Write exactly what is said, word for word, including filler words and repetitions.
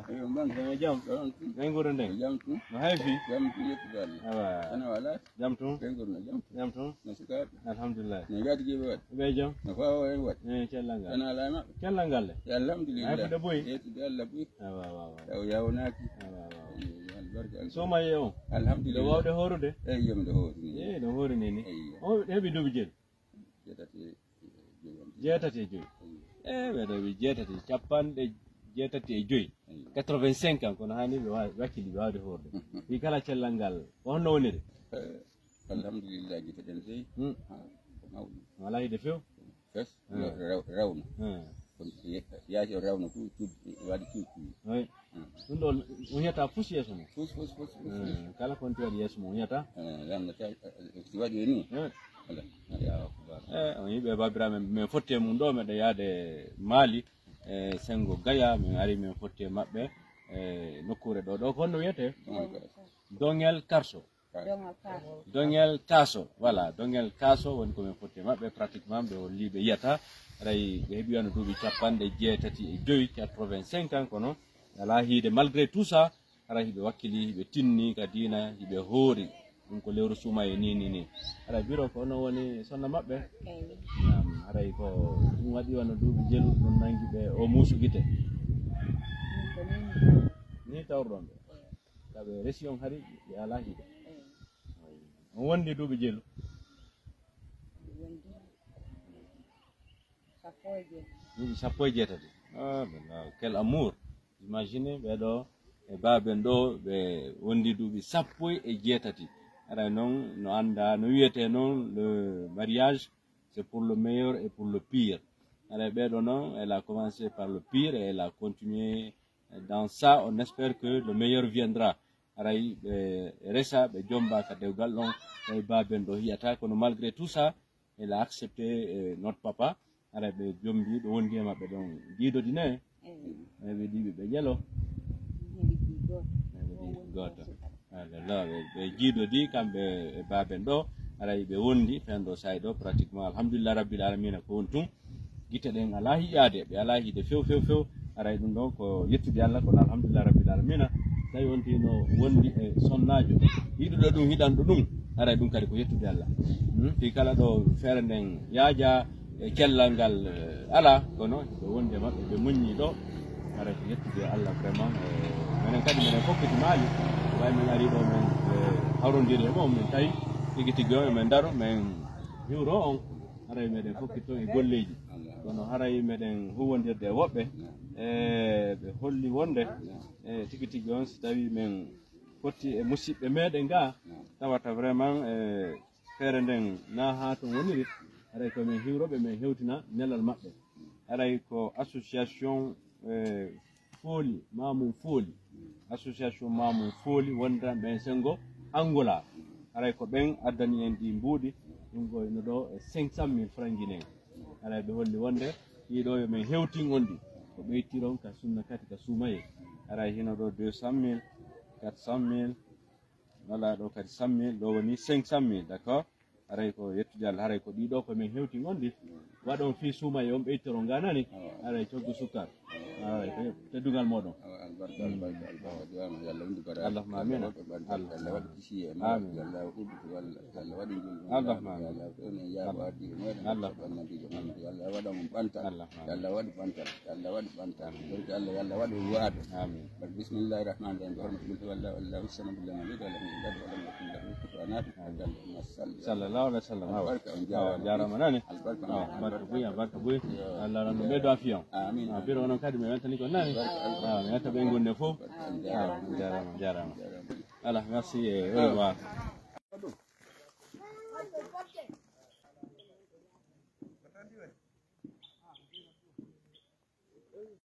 Eyo, mban. Jam, jam. Jam tun. Ɓen guro nden? Jam tun. No hay fi? Jam tun, yettude Allah. Awa. Ana wala? Jam tun. Ɓen guro no jam tun. Jam tun. No sukaaɓe? Alhamdulillah. No yaadi geɓe waɗ? Ɓe jam. No fawa en waɗ? Eh, cellal ngal. Ana ala e maɓɓe? Cellal ngal le? Alhamdulillah. Hay fuɗe boy? Yettude Allah boy. Awa, awa, awa. Taw yawnaaki. Awa, awa, awa. Eyo, albarka Allah. Soma ye on? Alhamdulillah. Nde wawde horude? Eyo, miɗo horuni. Eh, no horuni ni. Eyo. O heɓi duuɓi jelu? Jeetati e joyi. Jeetati e joyi. Eyi. E ɓeɗo wi jeetati, capanɗe jeetati e joyi. Eyi. Quatre-vingt-cinq ans, kono hani ɓe wa- wakkili ɓe wawde hoorde. Wi kala cellal ngal ko honno woniri? Eh, alhamdulillah, gite ɗen dey. Hmm. Ha, ko mawɗum. Wala hide few. Fes. Hmm. Rew- rewno. Hmm. Kono ye- yaasi o rewno tu cuuɗi, waɗi cuuɗi. Wi. Hmm. Ɗum ɗon o yiyata fus yeeso mum. Fus fus fus fus. Hmm. Kala konti waɗi yeeso mum o yiyata. Eh, yamno ta- eh, si waɗi e ni. Hmm. Allahu akbar. Eh, on yiɓe babiraɓe men fotti e mum ɗo, meɗen yaade Mali, e Sengo Gaya, min ari min fotti e maɓɓe e nokkure ɗo. Ɗo ko honno wiyete? Dongel Karso. Dongel Karso. Dongel Karso, voilà, Dongel Karso woni ko min fotti e maɓɓe. Pratiquement ɓe holli ɓe yiyata, haray ɓe heɓi wano duuɓi capanɗe jeetati e joyi, quatre-vingt-cinq ans, kono alaa hiide, malgré tout ça, haray hiɓe wakkili, hiɓe tinni ka diina, hiɓe hoori. Ɗum ko lewru suuma e ni, ni, ni. Haray biro ko onon woni sonna maɓɓe? Eyi. Naam, haray ko ɗum waɗi wano duuɓi jelu, ɗum nangi ɓe o muusu gite. Ɗum ko ni, ni tawruɗon ɓe. Eyi. Kaɓe resi on hari ɓe alaa hiide. Eyi. On wondi duuɓi jelu? Wondi. Sappo e jeetati. Duuɓi sappo e jeetati. Ah, ben, ah, quel amour. Imaginez, ɓeɗo e baben ɗo, ɓe wondi duuɓi sappo e jeetati. Haray noon, no annda, no wiyete noon, le mariage, c'est pour le meilleur et pour le pire. Haray ɓeɗo noon, elle a commencé par le pire et elle a continué dans ça. On espère que le meilleur viendra. Haray ɓe resa, ɓe jomba ka dewgal ɗon, tawi baben ɗo hiyata. Kono malgré tout ça, elle a accepté, euh, notre papa. Haray ɓe jombi, ɓe wondi e maɓɓe ɗon, jiidodi ne. Eyi. Eyi, ɓe ɗiɗi ɓe jelo. Eyi, ɓe ɗiɗi gooto. Eyi, ɓe ɗiɗi gooto. Alhamdulillah, ɓe, ɓe jiidodi kamɓe e baben ɗo. Haray ɓe wondi fen ɗo saay ɗo, pratiquement, alhamdulillah rabbil alamina, ko woni tun. Gite ɗen alaa hiƴaade, ɓe alaa hiide few, few, few. Haray ɗum ɗon ko yettude Allah, kono alhamdulillah rabbil alamina. Tawi on tino wondi e sonnaajo yiɗuɗo ɗum, hiɗanɗo ɗum, haray ɗum kadi ko yettude Allah. Hmm? Fii kala ɗo feere nden yaaja, e cellal ngal, eh, alaa, kono ɓe wondi e maɓɓe, ɓe muññi ɗo. Haray ko yettude Allah vraiment. Eh, menen kadi menen fokkiti Mali, way men ari ɗo men, eh, hawrondiri e mon, men tawi tigi tigi on, men daro, men hiwro on. Haray meɗen fokkiti toon e golleeji. Kono haray meɗen huwondirde e woɓɓe. E ɓe holli wonde, e tigi tigi on, si tawi men fotti e musiɓɓe meɗen ga, tawata vraiment, e feere nden na haa toon woniri, haray ko men hiwroɓe, men hewtina nelal maɓɓe. Haray ko association, e, Fooli, Mamoun Fooli. Association Mamoun Fooli wondanɓe e Sengo Angola. Haray ko ɓen addani en ɗi mbuuɗi, ɗum ko ino ɗo e cinq cent mille francs guinéen. Haray ɓe holli wonde ɗiɗo yo men hewtin on ɗi. Ko ɓeytiron ka sunna kadi ka suumayee. Haray hino ɗo deux cent mille, quatre cent mille, wala ɗo kadi cent mille, ɗo woni cinq cent mille, d'accord? Haray ko yettude Allah, haray ko ɗiɗo ko men hewti ngondi. Waɗon fii suumayee on ɓeytoro nganani. Haray coggu sukkar. Haray ko teddungal moɗon. Awa, albarka, albarka, albarka. Duwaama, yo Allah wondu bara. Allahumma amin. Allah waɗi ɓantal, Allah waɗi kisiyee e maɓɓe. Amin. Allah uddito, Allah, Allah waɗi ngol. Allahumma amin. Allah fewne yaafo ardiiɓe meɗen. Allah. Annabiijo Muhammad, yo Allah waɗa mon ɓantal. Allahumma amin. Yo Allah waɗu ɓantal, yo Allah waɗu ɓantal. Donc Allah, yo Allah waɗu waado. Amin. Bismillahi rahmani rahim. Bi hurmati qul huwallahu ahad, Allahu samad, lam yalid walam yulad walam yakun lahu kufuwan ahad. Amin. Sallallahu alaihi wasallam. Awa. Albarka, on jaaraama. Awa, jaaraama nani. Albarka, awa, on barka buy, barka buy. Yo. Allah ran ɓe do afiyan. Amin. Awa, biro onon kadi mi weltani ko nani. Barka, albarka. Awa, mi wetta ɓe ngonne fof. Barka, on jaaraama. Awa, on jaaraama, on jaaraama. Voilà, merci, eh, au revoir.